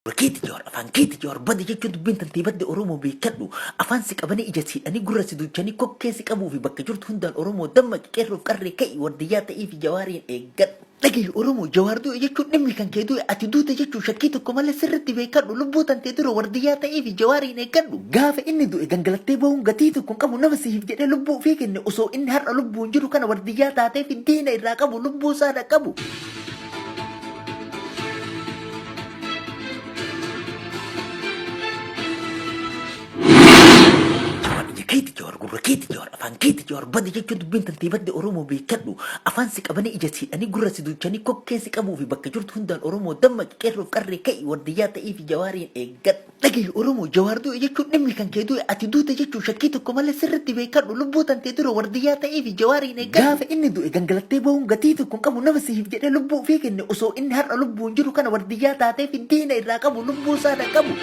Gurra keeti Jawar afaan keeti Jawar bade jechuun dubbiin tantee badde Oromoo beekadhu afaan si qabanii ija si hidhanii gurra si duuchanii kokkee si qabuu fi bakka jirtu hundaan Oromoo dammaqi qeerroof qarree ka'i wardiyyaa ta'ii fi Jawaariin eeggadhu. Dhagahi Oromoo Jawaar du'e jechuun dhimmi kan kee du'e ati duute jechuun shakkii tokko malee sirritti beekadhu lubbuu tantee dura wardiyyaa ta'ii fi Jawaariin eeggadhu. Gaafa inni du'e gangalattee boo'uun gatii tokko hin qabu nama siif jedhee lubbuu ofii kenne osoo inni har'a lubbuun jiru kana wardiyyaa taatee fi diina irraa qabu lubbuu isaa dhaqqabu. Jawar ija keeti Jawar gurra keeti Jawar afaan keeti Jawar bade jechuun dubbiin tantee badde Oromoo beekadhu afaan si qabanii ija si hidhanii gurra si duuchanii kokkee si qabuu fi bakka jirtu hundaan Oromoo dammaqi qeerroof qarree ka'i wardiyyaa ta'ii fi Jawaariin eeggadhu. Dhagahi Oromoo Jawaar du'e jechuun dhimmi kan kee du'e ati duute jechuun shakkii tokko malee sirritti beekadhu lubbuu tantee dura wardiyyaa ta'ii fi Jawaariin eeggadhu. Gaafa inni du'e gangalattee boo'uun gatii tokko hin qabu nama siif jedhee lubbuu ofii kenne osoo inni har'a lubbuun jiru kana wardiyyaa taatee fi diina irraa qabu lubbuu isaa dhaqqabu.